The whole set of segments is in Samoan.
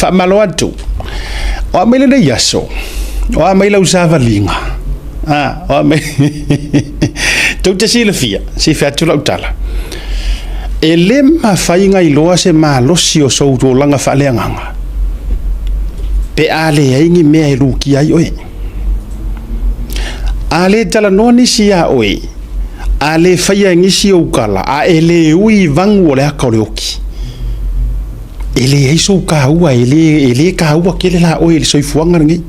Faamalo atu. O a mai lenei aso, o a mai lau savaliga, a, o a mai. Tou te silafia, se i fai atu lau tala. E le mafai ona iloa se malosi o sou olaga faaleagaga pe a leai ni mea e lukia ai oe. A le talanoa nisi iā oe, a le faia e nisi ou tala, a e le ui i vagu o le ata o le oki, e leai sou taua, e le taua tele la oe i le soifuaga lenei.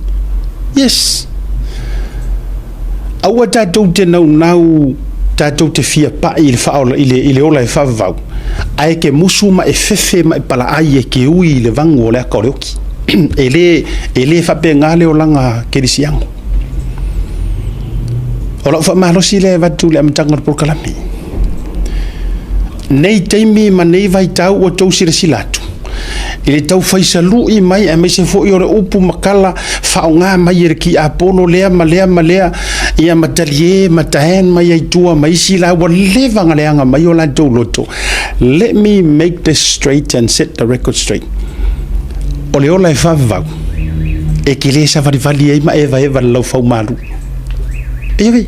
Yes. Aua tatou te naunau tatou te fia pai i le, faaola, i le ola e faavavau, ae ke musu ma e fefe ma e palaai e ke ui i le vagu o le ata o le oki. E le faapena le olaga kerisiano. O lau faamalosi lea e avatu i le amataga o le polokalame. Nei taimi ma nei vaitau ua tou silasila atu i le tau faisalu'i mai aemaise foi o le upu makala faaaoga mai e le tiapolo lea ma lea ma lea ia ma talie ma taen mai ai tua ma isi la ua leva ona leaga mai o latou loto. Let me make this straight and set the record straight. O le ola e faavavau e ke lē savalivali ai ma evaeva le laufaumalu. Ioe.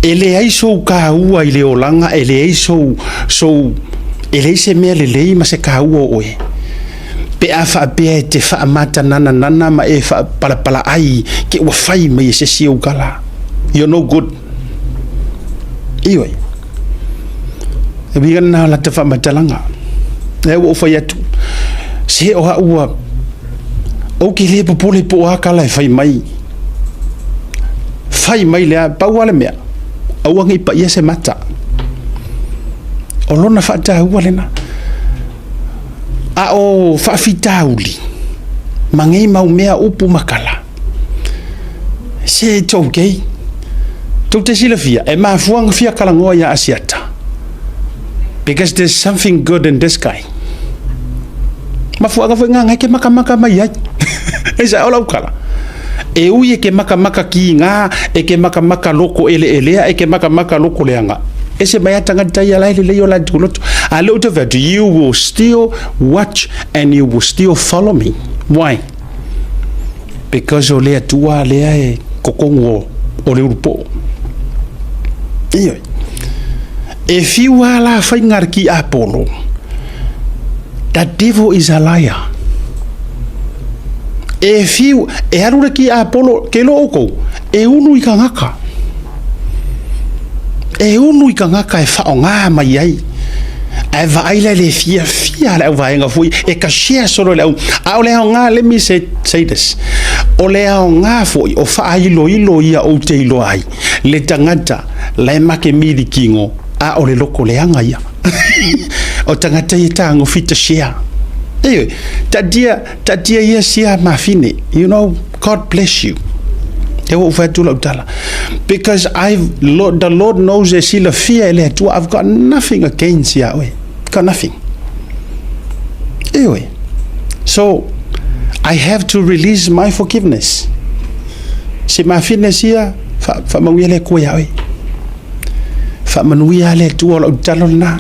E leai sou kaua i le olaga, e leai sou e leai se mea lelei ma se kaua o oe pe a faapea e te faamatanananana ma e faapalapalaai ke ua fai mai e se isi ou tala. You're no good. Ioe. E uiga lena o lata faamatalaga. E ua ou fai atu, se o au ua, ou te le popole po o a tala e fai mai. Fai mai lea, pau lava le mea, aua ne i paia se mata. O lona faataua lena. A o faafitauli, ma nei mau mea upu ma tala, se it's okay. Tou te silafia, e mafua ona fia talanoa ia Asiata. Because there's something good in this guy. Mafuaga foi ngā ngai ke makamaka mai ai. E sa o lau tala. E ui e ke makamaka ki ngā, e ke makamaka loko ele elea, e ke makamaka loko leanga. E se mai a tagata ia lai le lei o latou loto. A leo te whatu, you will still watch and you will still follow me. Why? Because o le Atua lea e kokongu o le ulupo. Ioe. E fiu a la whainga ki Apollo. The devil is a liar. E fiu, e aru le ki Apollo, ke lo kou, e ulu i ka ngaka. E ulu i ka ngaka e whaonga mai ai. Ae vaai la le fia fia le au vaenga foi e ka share solo le au. A o le aoga, let me say this. O le aoga foi o whaailoilo ia o te iloa ai. Le tagata, la e make miri kingo, a o le loko leaga ia. O tagata ia tāgo fita share. Anyway, tatia ia sia mafine. God bless you. E ua whai atu lau tala. Because Lord, the Lord knows e silafia e le Atua. I've got nothing against ia oe. Got nothing. Anyway, so I have to release my forgiveness. Se mafine sia, wha mauia le koe ia oe. Wha manuia le Atua o lau talo lena.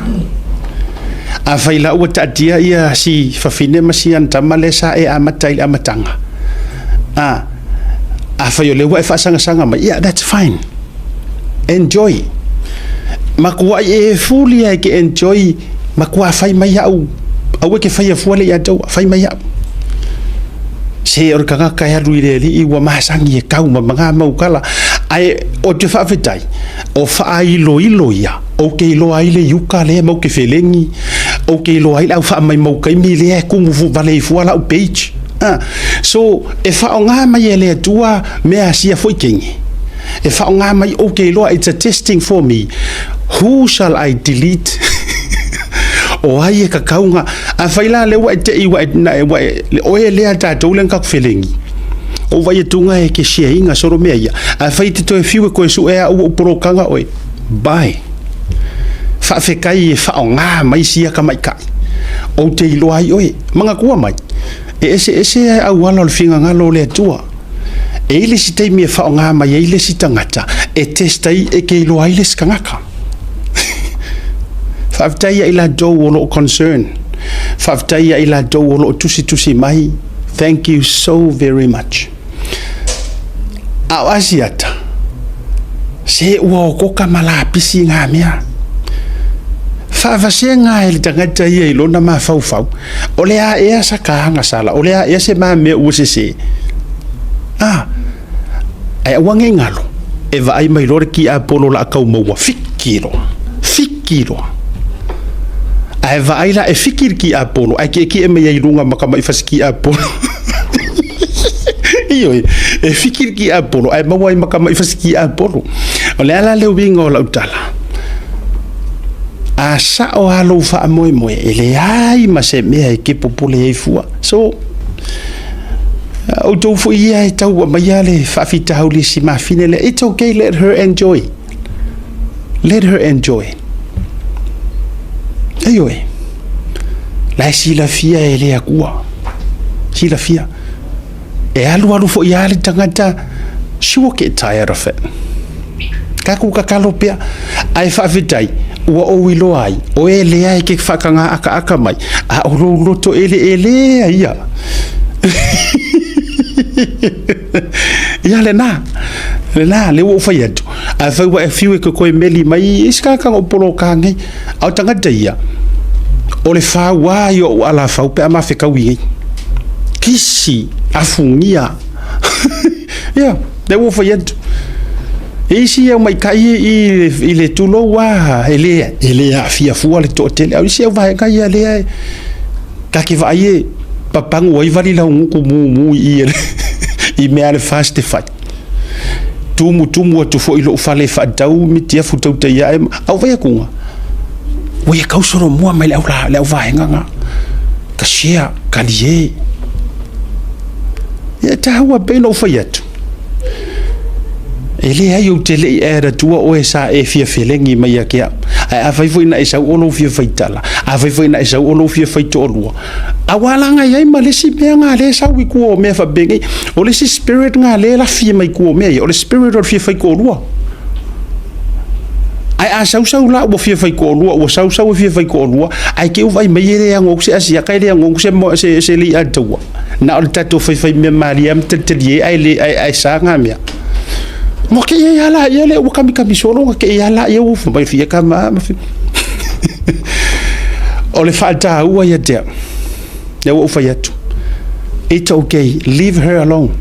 A whai la ua taatia ia si whawhine ma si antama le sa e amata i le amatanga. A whai o le ua e whaasangasanga mai, yeah, that's fine. Enjoy. Makua i e fuli ai ke enjoy, makua whai mai au, au e ke whai a fuale i atau, whai mai au. Se o le kangaka e alu i le alii ua masangi e kau ma mga mau kala. Ae o te whaawhetai, o whaailoilo ia, o ke iloa ai le iuka lea mau ke felengi, o ke iloa ai le au whaamai mau kaimi lea e kumu fu vale i fua lau page. So, e whaonga mai e le Atua mea sia foi kengi. E whaonga mai o ke iloa, it's a testing for me. Who shall I delete? O ai e kakaunga. A whai la le wa e te i wa e, na e wa e, le oe lea tātou le ngkaku felengi. O vai e tunga e ke share inga soro mea ia. A whai te toe fiu e koe su e a ua uporokanga oe. Bye. Whaawhekai e whaonga mai sia ka mai kai. O te iloa ai oe. Manga kua mai. E ese ese e au ala o le whingangalo o le Atua. E i le si teimi e whaonga mai ai le si tangata. E testai e ke iloa ai le si kangaka. Whaafetai ia i latou o loo concern. Faafetai ia i latou o lo o tusitusi mai. Thank you so very much. A o Asiata, se ua okoka ma lapisi ngā mea. Faavasega e le tagata ia i lona mafaufau, o le a ea sa ka sala, o le a ea se ma mea ua sese. Ah, ae aua nei galo, e vaai mai loa le tiapolo o le a tau maua, fiki loa, fiki loa. Ae vaai la e fiki le tiapolo, ae tietie mai ai i luga ma tamai fasi tiapolo. Ioe, e fiki le tiapolo, ae maua ai ma tamai fasi tiapolo. O le a la le uiga o lau tala? A sao lava lou faamoemoe, e leai ma se mea e te popole ai fua. So, outou foi ia e tau aumaia le faafitauli i si mafine lea. It's okay, let her enjoy. Let her enjoy. Ioe, la e silafia e le Atua. Silafia. E alualu foi lava le tagata, she will get tired of it. Tatou tatalo pea, ae faafetai, ua ou iloa ai, o e lea e te faataga akaaka mai, a o lou loto eleelea ia. Ia lena, lena, lea ua ou fai atu. Afai ua e fiu e te toe meli mai i se tagata na ou poloka nei, a o tagata ia, o le fauā ia o ou alafau pe a mafetaui nei. Kisi, afugia. Ia, lea ua ou fai atu. E isi au maitai i le tulou lava, e le aafia fua le toatele, a o isi au vaega ia lea ta te vaai e papagu ai vali laugutu mumu i i i mea a le FAST e fai. Tumutumu atu foi i lou fale e faatau mitiafu tautai ae, a ou vaai atu, ua ia tau solomua mai le au vaega lena. Ka share, kalie. Ia e taua pei ona ou fai atu, e leai ou te le i add atua oe sa e fia felegi mai ia te au. Ae afai foi na e sau o lou fia faitala, afai foi na e sau o lou fia faitoalua, aua la na i ai ma le isi mea na lea e sau i tua o mea faapenei. O le isi spirit na lea e lafi mai tua o mea ia, o le spirit o le fia faitoalua. Ae a sausau la ua fia faitoalua, ua sausau e fia faitoalua, ae te i ua vaai mai e le ano atu se asiata, e le ano atu se se lei ataua. Na o le tatou faifai mea malie lava ma talitalie ai, ae le ae, ae sa ngā mea. Mo ke ia la ia le ua kamikami solo nga ke ia la ia ua fai mai fia kama ma fi. O le faataua ia te au. Lea ua ou fai atu. It's okay, leave her alone.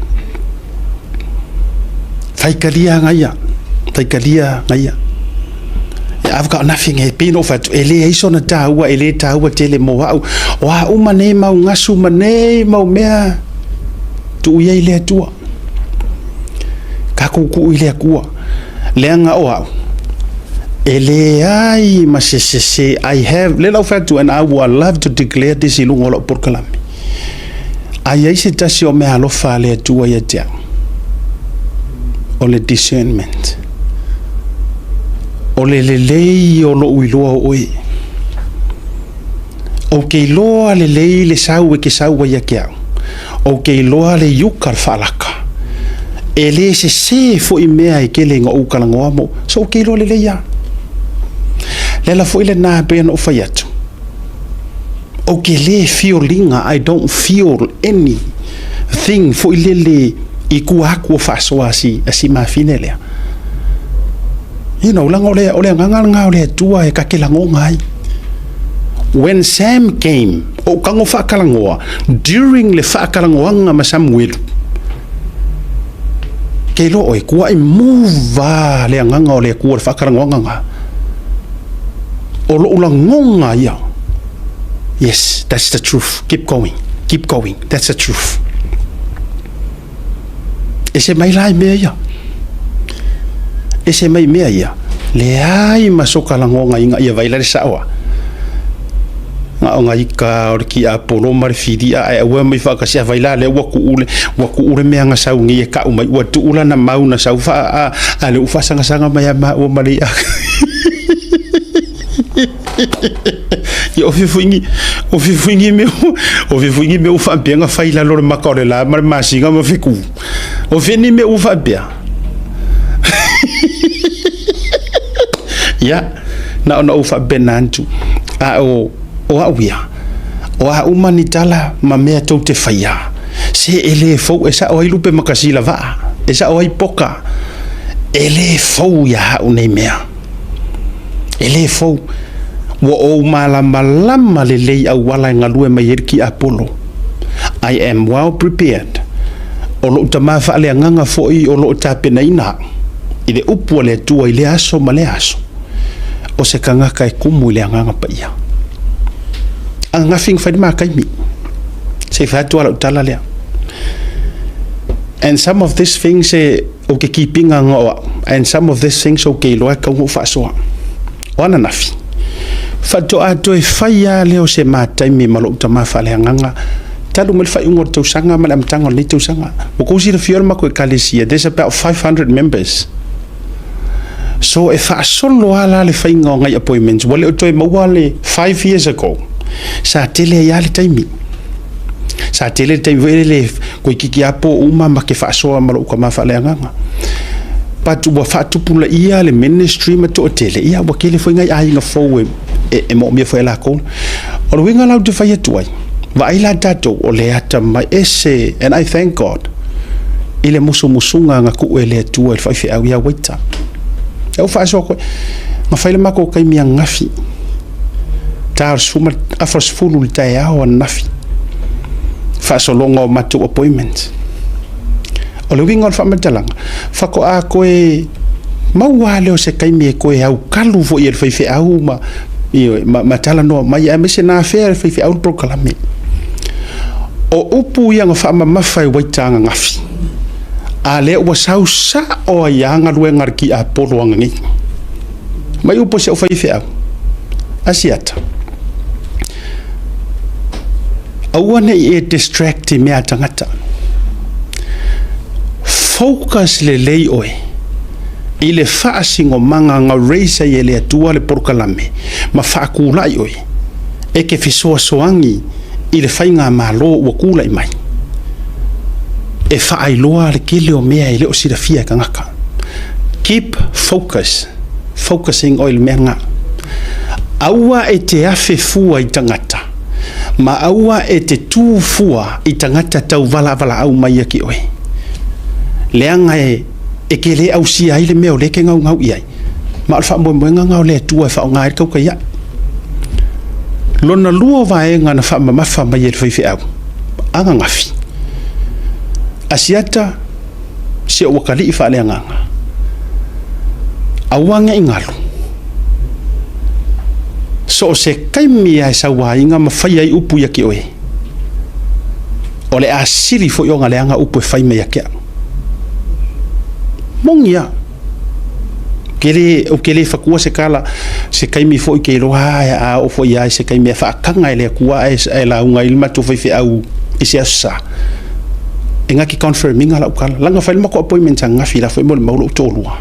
Faitalia agaia, faitalia agaia. I've got nothing e pei ona ou fai atu, e leai sona taua, e le taua tele mo au. O a uma nei mau gasu ma nei mau mea, tuu ia i le Atua. Tatou tuu i le Atua. Leaga o au, e leai ma se sese, I have, lea la ou fai atu, and I would love to declare this i luga o lau polokalame. A i ai se tasi o meaalofa a le Atua ia te au, o le discernment, o le lelei o lou iloa o oe. Ou te iloa lelei le sau e te sau ai ia te au. Ou te iloa le iuka le faalaka. E le sesē foi mea e tele ina ou talanoa mo, so ou te iloa lelei lava. Le ala foi lena e pei ona ou fai atu, Ou te le feel ina, I don't feel any thing foi lele i tua atu o faasoa a si, a si mafine lea. You know, leaga o le, o le agaga lena o le Atua e ta te lagona ai. When Sam came, ou tago faatalanoa, during le faatalanoaga ma Samuelu, ke iloa oe, kuai move lava le agaga o le Atua i le faatalanoaga lena. O lou lagona ia, yes, that's the truth, keep going, keep going, that's the truth. Ese mai la i mea ia. Ese mai mea ia. Leai ma soka lagona ina ia vai la le sao a. Na o nga ika o le tiapolo ma le filia ae aua mai faatasi a vai la lea ua tuu le ua tuu le mea na sau nei e kau mai ua tuu lana mau na sau faa a a lea ua faasagasanga mai ia maua ma le i'a. Ia o fefuini o fefuini mea o fefuini mea ua faapea na fai i lalo o le maka o le la ma le masina ma feku. O fea ni mea ua faapea? Ia, na ona ou faapena atu, a o, o au ia, O a uma ni tala ma mea tou te faia, se e le fou, e sao ai lupe ma kasila vaa, e sao ai poka, e le fou ia au nei mea. E le fou. Ua ou malamalama lelei auala e galue mai ai le tiapolo. I am well prepared. O lou tama faaleagaga foi o lo o tapenaina au i le upu a le Atua i lea aso ma lea aso, o se tagata e kumu i le Agaga Paia. Ananafi na fai le ma taimi. Se i fai atu lava lau tala lea. And some of these things e ou te keep ina na o au, and some of these things ou te iloa e tatau ona ou faasoa. O ananafi, faatoa toe fai lava lea o se ma taimi ma lou tama faaleagaga talu mai le faaiuga o le tausaga ma le amataga o lenei tausaga. Ua tou silafia o le matou ekalesia, there's about 500 members. So e faasolo lava la le faiga o nai appointments, ua le o toe maua le 5 years ago, sa tele ai lava le taimi. Sa tele le taimi foi lele toeitiiti lava po uma ma te faasoa ma lou tama faaleagaga. But ua faatupulaia le ministry ma toatele, ia ua tele foi nai aiga fou e moomia foi e latou. O le uiga la ou te fai atu ai, vaai la tatou o le atamai ese, and I thank God i le musumusuga na tuu e le Atua i le faifeau ia Waita. E ou faasoa koe, na fai le matou taimi ananafi, ta o le 10:30 i le taeao ananafi, faasologa o matou appointment. O le uiga o le faamatalaga, faatoa koe maua lea o se taimi e koe aukalu foi e le faifeau ma talanoa mai, aemaise na afea e le faifeau le polokalame. O upu ia na faamamafa e Waita ananafi, a lea ua sau sao ai lava galuega a le tiapolo ananei. Mai upu a si au faifeau, Asiata, aua ne i e distract i mea a tagata. Focus lelei oe i le faasinomaga na raise ai e le Atua le polokalame ma faatulai oe e te fesoasoani i le faigamalo ua tulai mai e faailoa le tele o mea e le o silafia e tagata. Keep focus, focusing oe i le mea lena. Aua e te afe fua i tagata, ma aua e te tu fua i tagata tau valaavalaau mai ia te oe. Leaga e te le ausia ai le mea o lea e te gaugau i ai, ma o le faamoemoega lena o le Atua e faaaoga ai le tautai ai. Lona lua o vaega na faamamafa mai e le faifeau, ananafi. Asiata, si ou atalii faaleagaga, aua ne i galu, so o se taimi lava e sauaina ma fai ai upu ia te oe, o le a sili foi ona leaga upu e fai mai ia te au. Moni lava. Ou te le fatua se tala, se taimi foi ke iloa a oo foi lava i se taimi e faataga e le Atua ae lauga ai le matou faifeau i se aso sa. E na te confirm ina lau tala. Leaga fai le matou appointment ananafi la foi molimau lou toalua.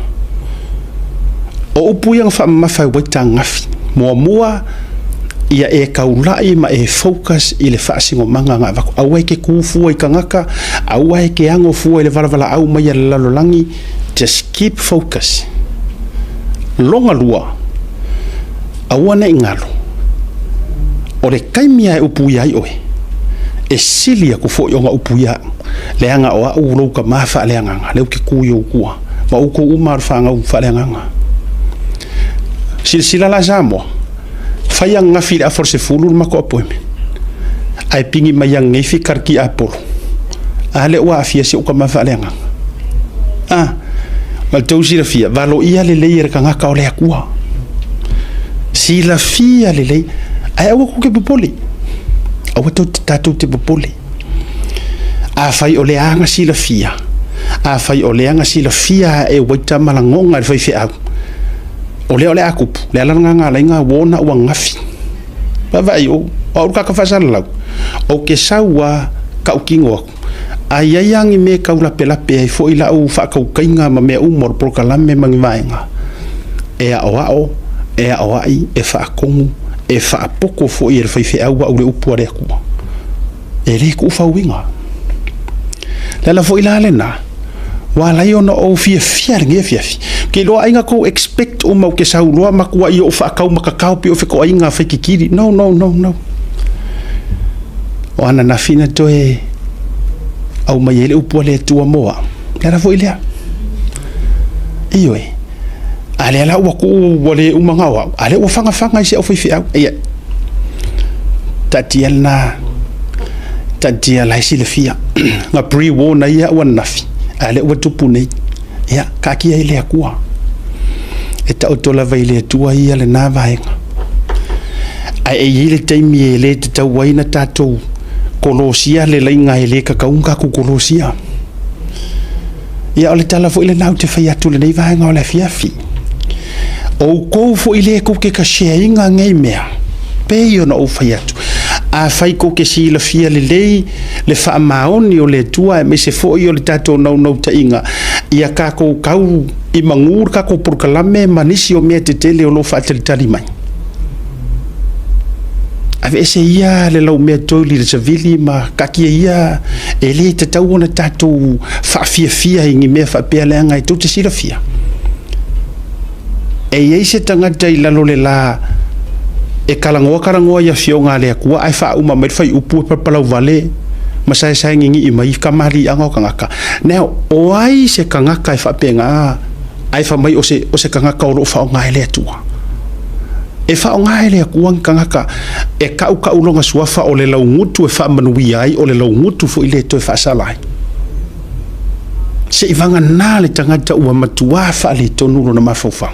O upu ia na faamamafa e Waita ananafi. Muamua, ia e taulai ma e focus i le faasinomaga na avatu. Aua e te tu fua i tagata, aua e te ago fua i le valavalaau mai a le lalolagi, just keep focus. Lona lua, aua ne i galo, o le taimi lava e upuia ai oe, e sili atu foi ona upuia au, leaga o au lou tama faaleagaga, lea ou te tu i ou tua, ma outou uma o le fanau faaleagaga. Silasila la Samoa, fai ananafi i le 9:30 le matou appointment, ae pigi mai ananeifi ka le tiapolo, a lea ua aafia si ou tama faaleagaga. Ah, ma le tou silafia, valoia lelei e le tagata o le Atua. Silafia lelei, ae aua tou te popole. Aua tou tatou te popole. Afai o lea na silafia, afai o lea na silafia e Waita ma lagona e le faifeau, o lea o le a tupu, le ala lena na ala ai ona warn au ananafi. Vaavaai, o au le tagata faasalalau, ou te sau lava tautino atu, a i ai lava ni mea e tau lapelape ai foi lau faatautaiga ma mea uma o le polokalame ma ni vaega, e aoao, e aoai, e faatonu, e faapoto foi e le faifeau au le upu a le Atua. E le tuufauina. Le ala foi la lena, ua ala ai ona ou fiafia i lenei afiafi. Ou te iloa ai na tou expect uma ou te sau loa matuai ou faataumatatao pei o fetoaiga faititili. No, no, no, no. O ananafi na toe aumai ai le upu a le Atua mo au. Le ala foi lea. Ioe. A lea la ua tuu ua le uma na o au, a lea ua fagafaga i si au faifeau. Ia, taatia lena, taatia la e silafia. Na pre-warn ai au ananafi, a lea ua tupu nei. Ia, taatia i le Atua. E taoto lava i le Atua ia lena vaega. Ae e i ai le taimi e le tatau ai ona tatou kolosia le laina e le tatau ona tatou kolosia. Ia, o le tala foi lena ou te fai atu i lenei vaega o le afiafi. O outou foi lea tou te share ina nei mea, pei ona ou fai atu. Afai tou te silafia lelei le faamaoni o le Atua aemaise foi o le tatou naunautaiga, ia tatou tau i manu le tatou polokalame ma nisi o mea tetele o lo o faatalitali mai. Aveese ia le laumea toili i le savili ma taatia ia, e le tatau ona tatou faafiafia i ni mea faapea leaga e tou te silafia. E i ai se tagata i lalo o le la e talanoa talanoa i afioga a le Atua ae faauma mai le fuaiupu e palapalauvale ma saesae ninii mai kamaliiaga o tagata. Now, o ai se tagata e faapena ae fai mai o se tagata o lo o faaaoga e le Atua? E faaaoga e le Atua ni tagata e tautau lona suafa o le laugutu e faamanuia ai, o le laugutu foi lea e toe faasala ai. Seivagana le tagata ua matuā faaletonu lona mafaufau.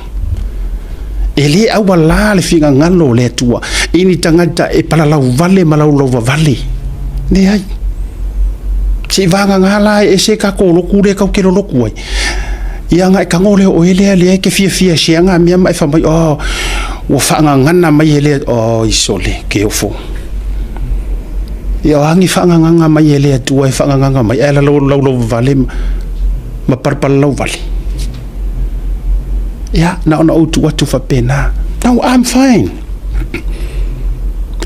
E le aualā le finagalo o le Atua i ni tagata e palalauvale ma laulauvavale. Leai. Seivagana la e ese tatou lotu lea tatou te lolotu ai. Ia ona e tago lea o oe lea lea e te fiafia e share ngā mea ma e fai mai, oh, ua faagagana mai e le, oi sole, careful. Ia o a ni faagagaga mai e le Atua e faagagaga mai, ae laulauvavale ma palapalalauvale. Ia, na ona ou tuu atu faapena. No, I'm fine.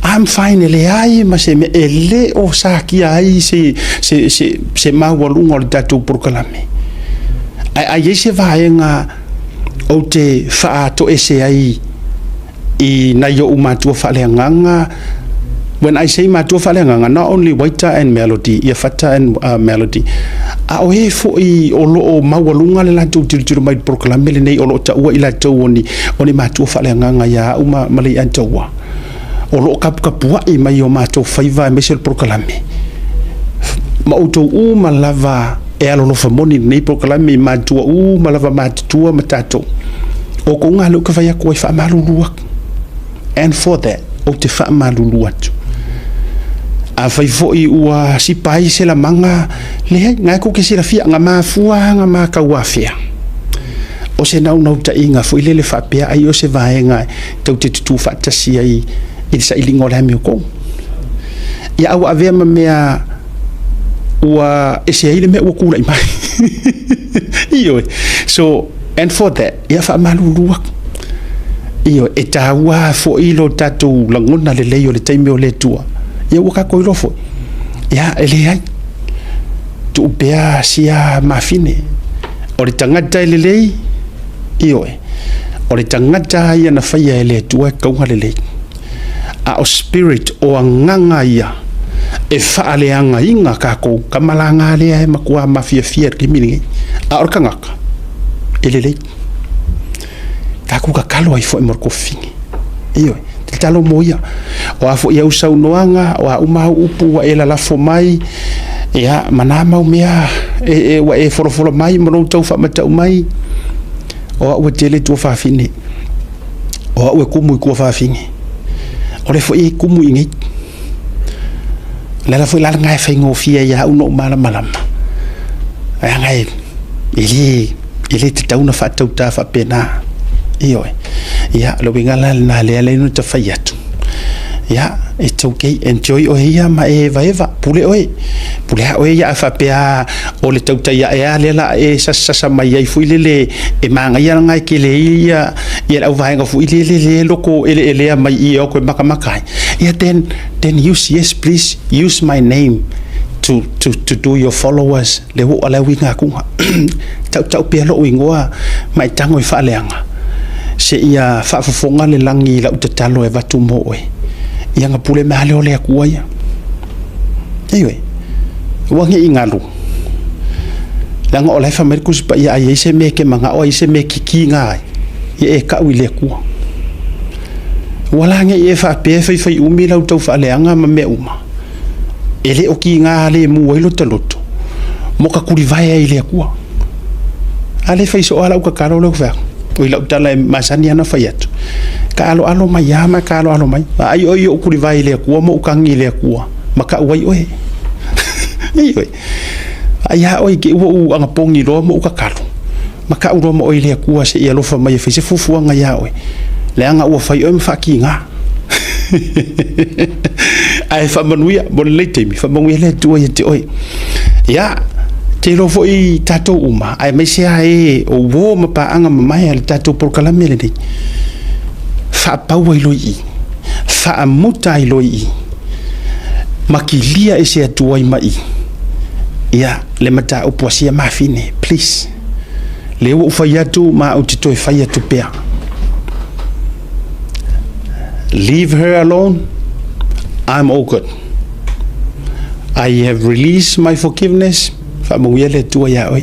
I'm fine, e leai ma se mea, e le o sakia ai se maualuga o le tatou polokalame. Ae a i ai se vaega ou te faatoese ai i nai ou matua faaleagaga, when I say matua faaleagaga, not only Waita and Melody, ia Fata and Melody, a o e foi o lo o maualuga le latou tilotilo mai i le polokalame lenei o lo o taua i latou o ni matua faaleagaga ia au ma Leiataua, o lo o taputapuai mai o matou faiva aemaise o le polokalame, ma outou uma lava e alolofa moni i lenei polokalame i matua uma lava matutua ma tatou. O kou lea ou te fai atu ai faamalulu atu. And for that, ou te faamalulu atu. Afai foi ua sipa ai se lamaga, leai, na e tou te silafia, na mafua na matau afea. O se naunautaiga foi lele faapea ai o se vaega tou te tutū faatasi ai i le sailiga o le amiotonu. Ia ae ua avea ma mea ua ese ai le mea ua tulai mai. Ioe. So, and for that, ia faamalulu atu. Ioe, e taua foi lo tatou lagona lelei o le taimi o le Atua. Ia ua tatou iloa foi. Ia, e leai. Tuu pea sia mafine. O le tagata e lelei, ioe. O le tagata ia na faia e le Atua e kauga lelei. A o spirit o agaga ia e faaleagaina tatou ka malaga lea e matua mafiafia i le taimi lenei. A o le tagata e lelei. Tatou tatalo ai foi mo le kofini. Ioe, tatalo mo ia. O a foi au saunoaga, o a uma au upu ua e lalafo mai, ia, ma nā mau mea e ua e folafola mai ma lou tau faamatau mai, o au e tele tuafafine. O au e kumu i tuafafine. O le foi e kumu i nei. O le ala foi la lena e faigofie ia au na ou malamalama. Leaga e le tatau ona faatauta faapena. Ioe. Ia, o le uiga la lena lea lea na ta fai atu. Ia, it's okay. Enjoy oe ia ma e evaeva. Pule oe. Pule a oe ia a faapea o le tautai ae a lea la e sasasasa mai ai foi lele e magaia lana e tele ai ia ia le auvaega foi lele le loko eleelea mai i e o koe makamaka ai. Ia then use, yes please, use my name to do your followers le ua o le uiga atuga. Tautau pea lou igoa ma e tago e faaleaga seia faafofoga le lagi i lau tatalo e avatu mo oe. Ia na pule mai lea o le Atua ia. Ioe, ua ne i galu. Leaga o la e fai mai le Tusi Paia a i ai se mea e te manao a i ai se mea e kikiga ai, ia e tau i le Atua. Ua la ne i e faapea e faifai umi lau tau faaleaga ma mea uma, e le o kiga lemu ai lota loto, mo ka tulivae ai i le Atua. A le fai soo lava lau tatalo lea ou fai atu, oi lau tala e masani lava ona fai atu, ka aloalo mai lava ma ka aloalo mai. Vaai oe i ou tulivae i le Atua ma ou tagi i le Atua, ma tau ai oe. Ioe. Vaai lava oe i te i ua ou anapogi loa ma ou tatalo, ma tau loa ma oe i le Atua se i alofa mai e fai se fuafuaga ia oe, leaga ua fai oe ma faatiga. Ae faamanuia mo lenei taimi, faamanuia le Atua ia te oe. Ia, te iloa foi tatou uma, aemaise lava e o uo ma paaga mamae a le tatou polokalame lenei, faapau ai loa i i, faamuta ai loa i i, ma kilia ese atu ai ma i, ia, le mataupu a sia mafine, please. Lea ua ou fai atu ma ou te toe fai atu pea. Leave her alone, I'm all good. I have released my forgiveness. Faamanuia le Atua iā oe.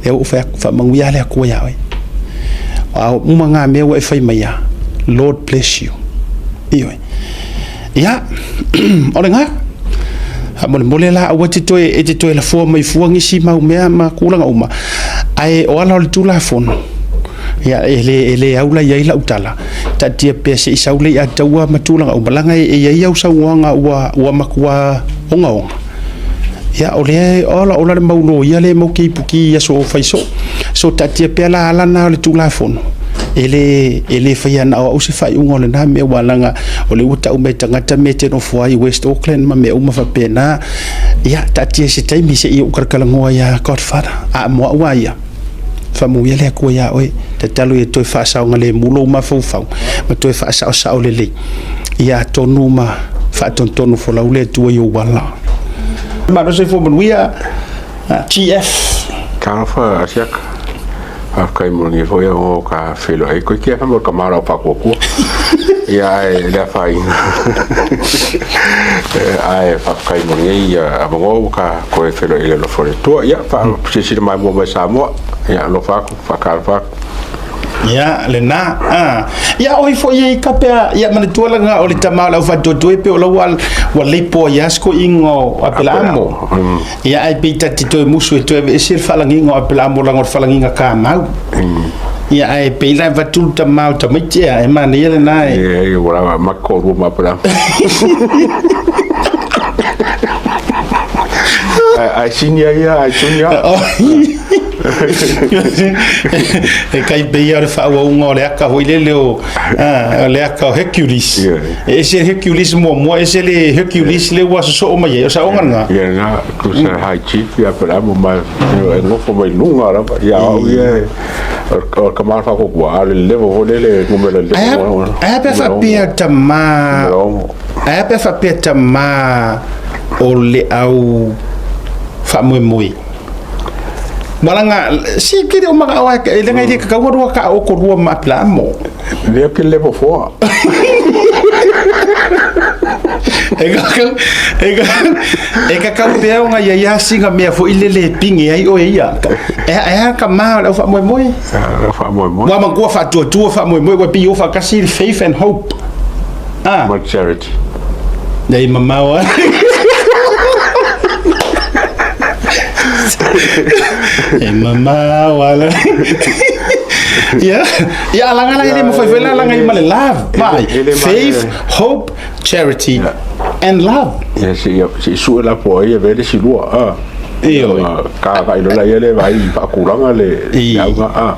Lea ua ou fai atu, faamanuia le Atua iā oe. A uma ngā mea ua e fai mai ia, Lord bless you. Ioe. Ia, o lena. Faamolemole la aua te toe, e te toe lafoa mai fua nisi mau mea ma tulaga uma. Ae o ala o le Tulafono, ia, e le, e le aula i ai lau tala, taatia pea se i sau le i'a taua ma tulaga uma, leaga e i ai au saunoaga ua, ua matua ogaoga. Ia, o lea e ola ola le mau loia lea e mau keipuki i aso fai soo. So taatia pea la ala na o le Tulafono, e le, e le faia na o au se faaiuga o lena mea, aua leaga o lea ua tau mai e tagata mea e te nofo ai i West Auckland ma mea uma faapena. Ia, taatia i se taimi se i ou talatalanoa ia Godfather. A mo au lava ia, faamanuia le Atua iā oe, tatalo ia toe faasaogalemu lou mafaufau ma toe faasaosao lelei. Ia atonu ma faatonutonu folau le Atua i ou ala. Malo soifua manuia, TF. Talofa Asiaka. Faafetai mo lenei foi aoga ka feiloai ai. Koe tia mo le tama o lau faatuatua. Ia ae le afaina. Ae faafetai mo lenei avanoa ua ka toe feiloai i le alofa o le Atua. Ia faasilasila maimoa mai Samoa. Ia alofa atu, faatalofa atu. Ia, lena. Ah. Ia, oi foi e ka pea, ia manatua langa o le tama o le au faatuatua e pe o lau ua leipoa ia se toeaiga o Apelaamo. Ia, ae pei ta te toe musu e toe aveese le faalagiga o Apelaamo leaga o le faalagiga kamau. Ia, ae pei la e avatu le tama o tamaiti ea, e manaia lena e. Ia, ia, ua lava mate toalua ma Apelaamo. Ai senior ia, ai junior. E kai pei o le faaauauga o le aka foi lele o, ah, o le aka o Hercules. Yeah. E ese le Hercules muamua, ese le Hercules le ua sosoo mai ai. O saoga lena. Ia lena, tusa high chief ia pe la mo mai e nofo mai luga lava. Ia au ia o le tama faatuatua, a o le level foi lele numera Ae a ae a pe a faapea tama ae a pe a faapea tama o le au faamoemoe. Malaga si ke o maka oa e lenga i ka kaua rua ka o ko rua ma pla mo. Lea ke level 4. E ka kau e ka e ka kau pea o ngai ia singa mea foi le le pinge ai oe ia. E e a ka ma o fa moe moe. Fa moe moe. Wa ma kua fa tua tua fa moe moe wa pi o fa kasi faith and hope. Ah. Ma charity. Nei mamao a. E mamao a. Ia, ia alanga la ile mafai foi la alanga i ma le love. Mai. Faith, hope, charity and love. Ia si si sue la po ia vele si lua. Ah. Ioe. Ka ka ilo la ia le vai faatulaga le auga a.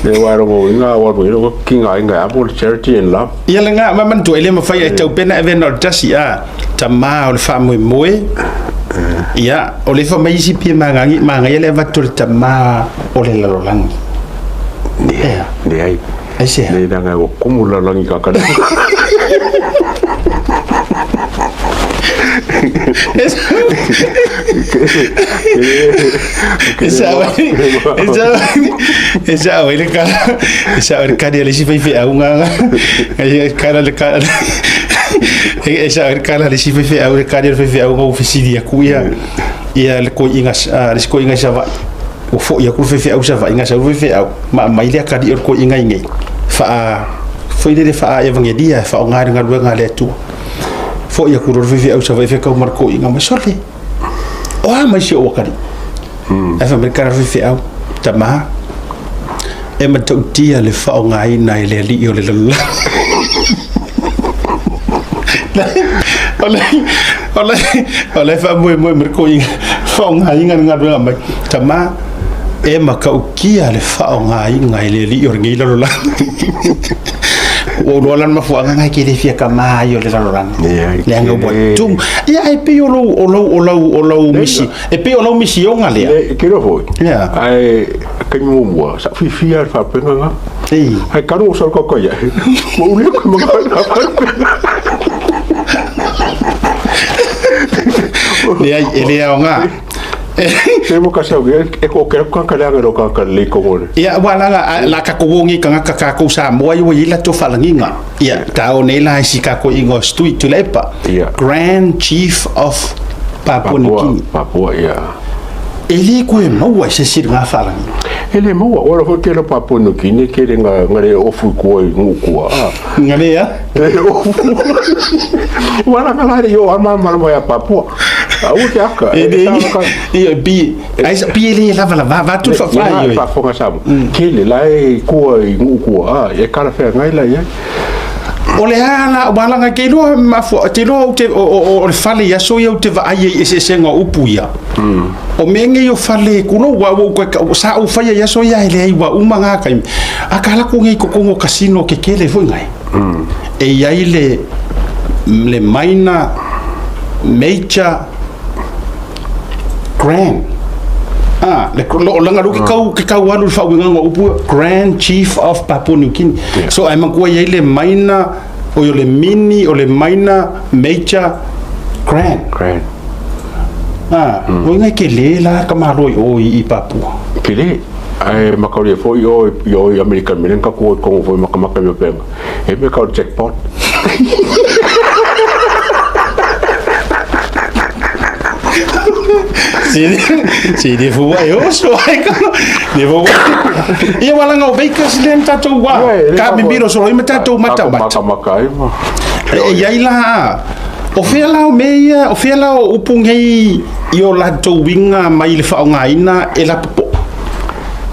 Le wa rongo inga wa ro ilo ki nga inga a le charity and love. Ia le nga ma manatua e le mafai e tau pena e vena o le tasi a tamā o le faamoemoe. Ia, o le fa mai isi pia magangi magaia le avatu o le tamā o le lalolagi. Ea. Leai. Aisea? Leai leaga ua kumu le lalolagi i kakali. E sao ai le kala, e sao ai le kali a le isi faifeau nga, e kala le kala. E sa le kala le si fefe au le kali le fefe au ngau fesili aku ia ia le koiga le si koiga i Savaii. Ua fo'i aku le faifeau i Savaii gasa le faifeau ma aumai le akalii o le koiga i nei faa foi lele faa evangelia e faaaoga i le galuega a le Atua. Fo'i aku loa le faifeau i Savaii fekau ma le koiga mai sole. O a mai si ou akalii? Ae fai mai le kala faifeau, tama, e matautia le faaaogaina e le alii o le lalolagi. O le faamoemoe mai le koiga faaaogaina le galuega mai. Tama, e matautia le faaaogaina e le alii o lenei lalolagi. Ua ou iloa la le mafuaaga lena e te le fia kama ai o le lalolagi. Leaga ua tumu. Ia, ae pei o lou, o lou, o lau, o lau misi, e pei o lau misioga lea. E te iloa foi, ae taimi muamua, sa ou fiafia lava i le faalupega lena. Ae talu ou sau tautai ae, ua ou le toe manao i le faalupega. Leai, e le aoga. Se ua kasi au e toatele atu tagata leaga i lo tagata lelei tonu o le. Ia, aua la, la, la tatou o nei tagata tatou Samoa ia ua i ai latou faalagiga. Ia, ta o nei la i si tatou igoa o Stui Tuilaepa. Ia. Grand Chief of Papua New Guinea. Papua, ia. E le toe maua i se isi lena faalagi. E le maua, o ala foi tele o Papua New Guinea tele na na le ofu i tua i nuu tua. Ah. Na le a? Le ofu. Ua la na le yo ama ma ia Papua. Aua ke aka. E le ia bi ai sa bi le lava la va va tu fa fa yo. Fa fonga sa. Kele la e kua i nuu tua. Ah, e kala fe ngai la ia. O le a la ua laga ke iloa mafua te iloa ou te o le fale i aso ia ou te vaai ai i eseesega o upu ia. O mea nei o fale kulou ua ou koe sa ou faia i aso ia e leai ua uma ngā taimi. A ka lako nei totonu o kasino kekele foi ngai. E i ai le le minor, major, Grand. Ah, le lo langa lo ke kau ke kau alu le faauigaga o upu Grand Chief of Papua New Guinea. Yeah. So ai makua iai le minor o le mini o le minor major grand. Grand. Ah, o ingai ke le la ka malo i o i Papua. Ke le ai makaulia foi o i o i Amerika me ka ko kongo foi makamaka me penga. E me kau jackpot. Si le fua e oso ai ka. Le fua. Ia wala ngau Vegas le tatou wa. Ka mimiro solo i tatou mata mata. Maka ai ma. E iai la. O fea la o mea ia, o fea la o upu nei i o latou uiga mai le faaaogaina e lapopoa?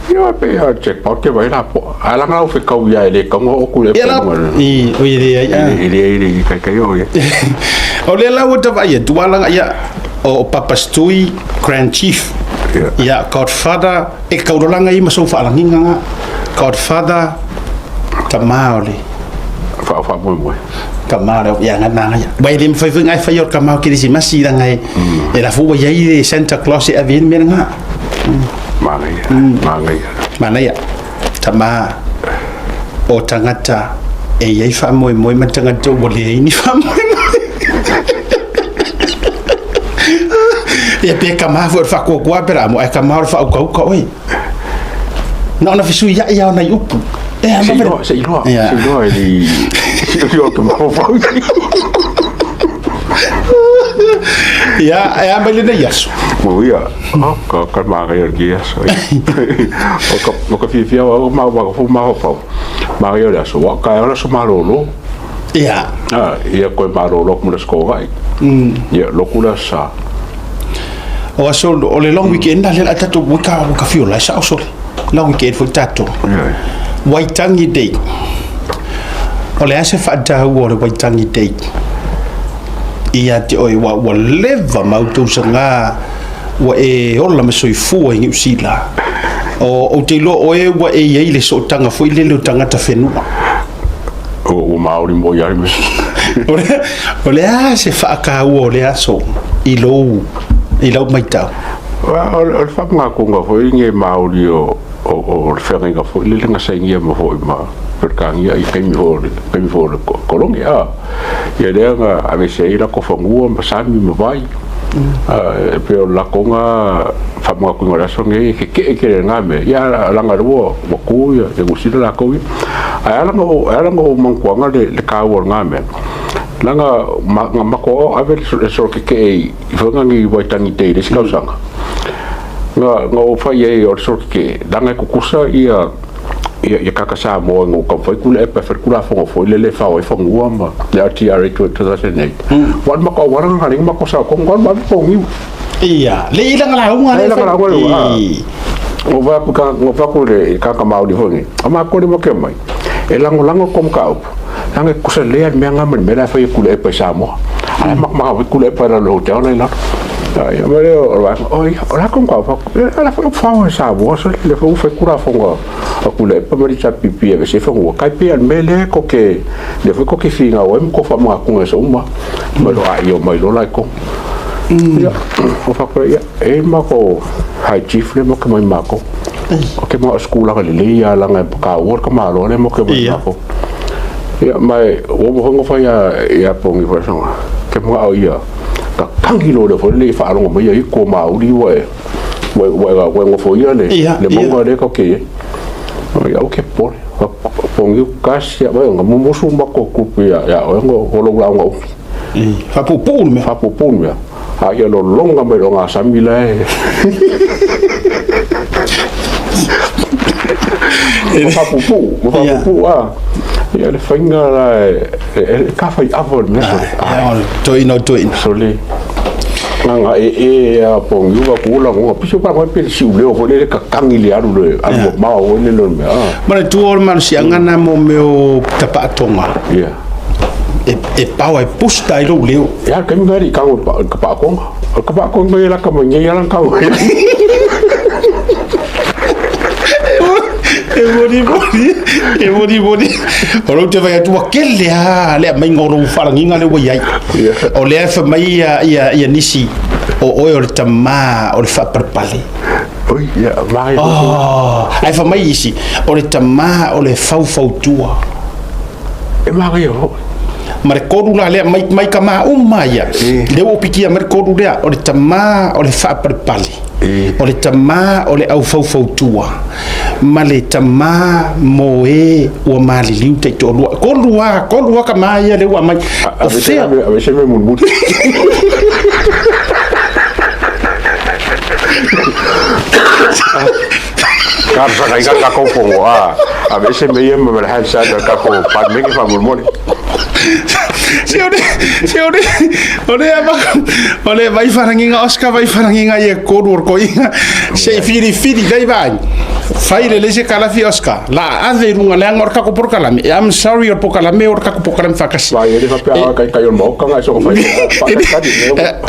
Ia pe a jackpot ke vai la po. Ala ngau fe kau ia le kau o ku le. Ia la i o i le ai a. I le i le kai kai o ia. O le la ua tavaai atu ala ia o Papa Stui Grand Chief. Ia Godfather e kaulalaga i ma sou faalagiga nga. Godfather tama o le Fa fa moe moe. Tama o le ia nga nanga ia. Wai le mawhai whai ngai whai o ka mao Kerisimasi ranga e. E la fua iai le Santa Claus e ave mea nga. Manaia, manaia. Manaia. Tama o tagata e i ai faamoemoe ma tagata ua leai ni faamoemoe. Ia pe kama foi o le faakuakua pe la mo ae kama o le faaukauka oe. Na ona fesuiai lava o nai upu. E a Se iloa, se iloa, se iloa e li, se iloa ke mafaufau. Ia, e a mai lenei aso. Ua ia, oh, ka, ka māngai o le aso. O ka, o ka fiafia o ma ma fo mafaufau. Māngai o le aso, wa ka e ola so malolo. Ia. Ah, ia koe malolo ku le skogai. Ia, loku le sa. O aso, o le long weekend a le a tatou ua ka ua ka fiola e sao sole. Long weekend foi tatou. Waitangi Day. O le a se faataua o le Waitangi Day? Ia te oe ua, ua leva mau tausaga ua e ola ma soifua i Niu Sila. O, ou te iloa oe ua e i ai le sootaga foi lele o tagata whenua. O, ua Māori mo i ai me. O le, o le a se faataua o le aso i lou, i lau maitau? O le, o le whakangakonga foi nge Māori o, o, o le whengainga foi lele nga saingia ma foi ma Peretānia i taimi foi o le, taimi foi o le kolone, a. Ia lea nga avese ai lako fanua ma sami ma vai. E pei o le lakonga whakangakonga o le aso nei, ke ke ke le ngā mea. Ia langa rua, ua kū ia, e ngusila lākou ia. Ae ala nga o, ala nga o mankuanga le, le kāua o le ngā mea. Langa ma nga mako o ave le solo ke ke i whanga ngi waitangi te i le tausaga. Nga nga o whai e o le solo ke ke langa e kukusa ia ia ia kaka Samoa ngo ka whai kule e pe whai kula whanga fo le le whao e whangua ma le RTRA 2008. Wa mako waranga nga ringa mako sa ko ngol ma ko ngi. Ia, le ilanga la unga le ilanga la unga. O va ku ka ngo va ku le ka ka mauli hongi. Ama ko le mo ke mai. E langolango ko mka upu. Langa kusa lea mea ngā mani mea whai kule e pai Samoa. Ala mak maka wai kule e pai ralo hotel nei lalo. Ia ma leo o la o ia o la ko mka fa ala fa fa Samoa so le fa whai kura whonga a kule e pa mari cha pipi e se whonga kai pe al mele ko ke le whai ko ke whinga o em ko fa mga kunga so uma ma lo a io mai lo lai ko. Ia o fa ko ia e ma ko high chief le mo ke mai mako. O ke mo skula ka le ia langa e ka ua ka malo le mo ke mai mako. Ia mai o mo hongo fa ia ia pongi fa songa. Ke mo au ia ka kangi lo le fo le fa rongo mai ia ko mauri wa e wa wa wa ngo fo ia le le monga le ka ke. Ia o ke pole. Pongi kasi ia wa nga mo musu mako kupu ia ia o ngo o lo la ngo. Fa pupu le mea. Fa pupu le mea. A ia lo longa mai lo ngā sami la e. Mo fa pupu, mo fa pupu a. Ia le whainga la e ka whai awa le mea sole. Ia, toina o toina. Sole. Nga nga e e a pongi uwa kula ngonga. Piso pa ngoi pele siu leo fo le ka kangi le aru le aru yeah. Mao o le le mea. Mana tua o le malusianga na mo meo tapatonga. Ia. E pau ai pusta i lou leo. Ia kemi ngari kango ka pa konga. Ka pa konga ia la ka mai ia la kau. E moni moni, e moni moni. O lou te vai atu kele a le mai ngoro wharanginga le wai ai. O le fa mai ia ia ia nisi o oe o le tama o le whaparpale. Oi, ia mai. Oh, ai fa mai isi o le tama o le faufautua. E mai ho. Ma le koru la lea mai mai ka ma uma ia. Le o pikia ma le koru lea o le tama o le whaparpale. O le tama o le au faufautua. Ma le tama mo e ua maliliu te toalua. Kolua, kolua ka mai ia le ua mai. O fea. A se me munmut. Karsa kai ka ko pongo a. A veces me ia me la sa ka ko pa me ke fa munmut. Se ore, se ore, ore ama, ore vai wharanginga, Oscar vai wharanginga ia koru or koinga, se whiri whiri dai vai. Fai le lese kalafi Oscar, la ave runga le anga or kako porkalame. I'm sorry or pokalame or kako pokalame whakasi. Vai ele fa pea kai kai o moka ngai so fai.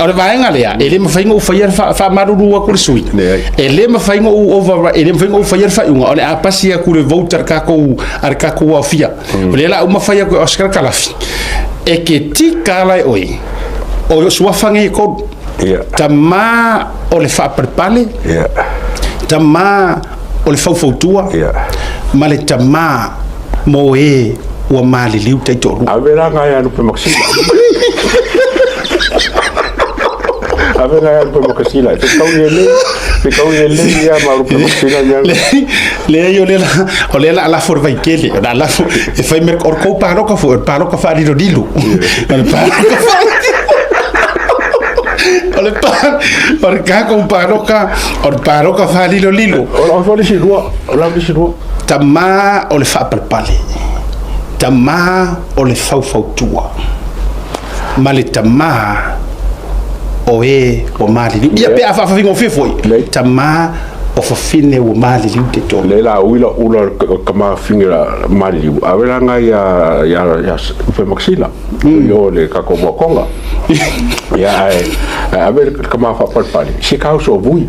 Ore vaenga lea, e le mawhainga u whai wha maruru a kure sui. E le mawhainga u over, e le mawhainga u whai whai unga, ore a pasi a kure voter kako, ar kako awhia. O le la uma whai a koe Oscar kalafi. E ke tika lai oi, o suafange i koru. Tama o le whaaparpale, tama o le faufautua, ma le tama mo e ua maliliu tai toalua. Ave la ngai anu pe makasila. Ave ngai anu pe makasila. Pe kau i le, pe kau i le ia ma pe makasila ia. Le ai o le la, o le la ala for vai kele, o la ala for, e fai mer or kou paloka fu, paloka fa lilo lilo. O le paloka fa. O le pa, o le kako paloka, o le paloka fa lilo lilo. O la fa le silua, o la le silua. Tama o le whaapalpale. Tama o le faufautua. Ma le tama o e o maliliu. Ia pe a whaawhawhingo whiwhoi. Tama o whawhine o maliliu te tō. Le la uila ula ka mawhinga la maliliu. Awe la ngai ia ia upe maksila. Yo le kako mokonga. Ia ai awe ka mawhapalpale. Si kauso vui.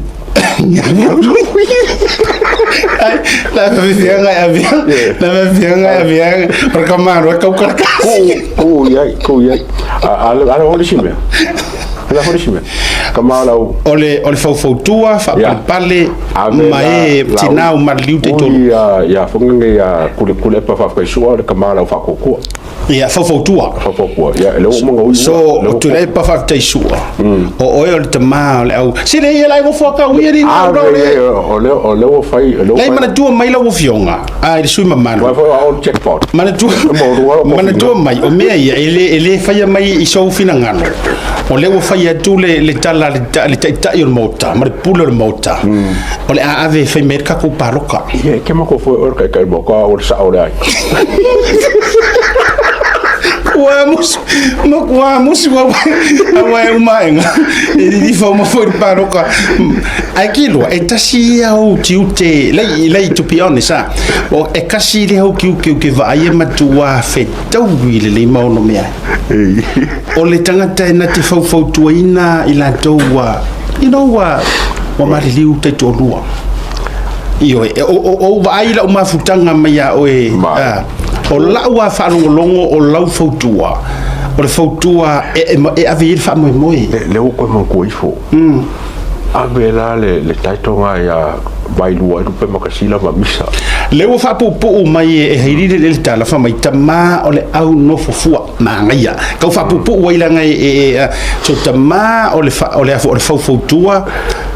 La vianga avia, la vianga avia, porque mano é kau Ku ku ia, ku ia. A a a holi simea. La foi si me. Kama lau O le faufautua faapalepale ma e tinā o maliliu taitolu. Ia ia fonga ia kule kule pa fa sua le kama lau fa kokua. Ia, faufautua. Fa kokua. Ia le o manga ui. So o Tuilaepa faafetaisua o oe o le tamā o le au sile ia lai gofo akau ia ni Ah, o le o le o fai o le lai manatua mai lau afioga a i le sui mamalu. Wa foi o jackpot. Manatua manatua mai o mea ia e le faia mai i sou finagalo. O lea ua fai atu le tala a le taitai o le maota ma le pule o le maota o le a ave e fai mai le tatou paloka. Ia ke ma ko foi o kai kai mo ka o sa o le ai. Ua musu ma ua musu ua ua e umaenga e lilifa uma foi le paloka ae kiloa e tasi ia ou tiute lei lei, to be honest, a o e kasi le au kiuke ke vaai e matua fetaui le lei maono mea o le tagata e na te faufautuaina i latou ua ua maliliu taitoalua. Ioe, o vaai lau mafutaga mai ia oe, o lau a faalogologo o lau fautua o le fautua e ave i ai le faamoemoe. Le o ko mo ko ifo. Ave la le taito nga ia vai lua pe makasila ma misa. Le ua faapuupuu mai e hailili le tala fa mai tamā o le au nofofua magaia kau faapuupuu ai laga e so tamā o le o le o le faufautua,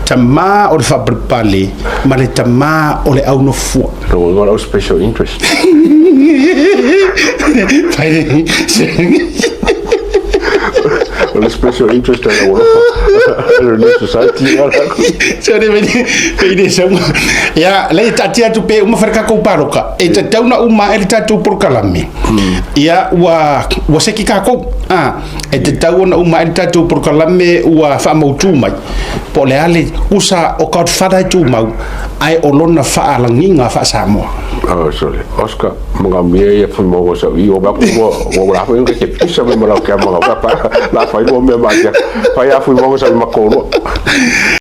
tamā o le faapalepale ma le tamā o le au nofofua. No no special interest. Pai- O le special interest o le Relief Society. So ne veni veni sama. Ia le taatia atu pe uma fare kākou paloka. E tatau na uma e le tatou polokalame. Ia ua seki kākou. Ah, e tatau ona uma e le tatou polokalame ua faamautu mai. Po o le a le usa o Godfather e tumau ae o lona faalagiga faa-Samoa. Oh, sorry. Oscar, mga mea ia fui mo sa i o ba ko o la foi ke pisa me mala ke mga pa la fai lo me ma kia. Fai a fui mo sa ma ko.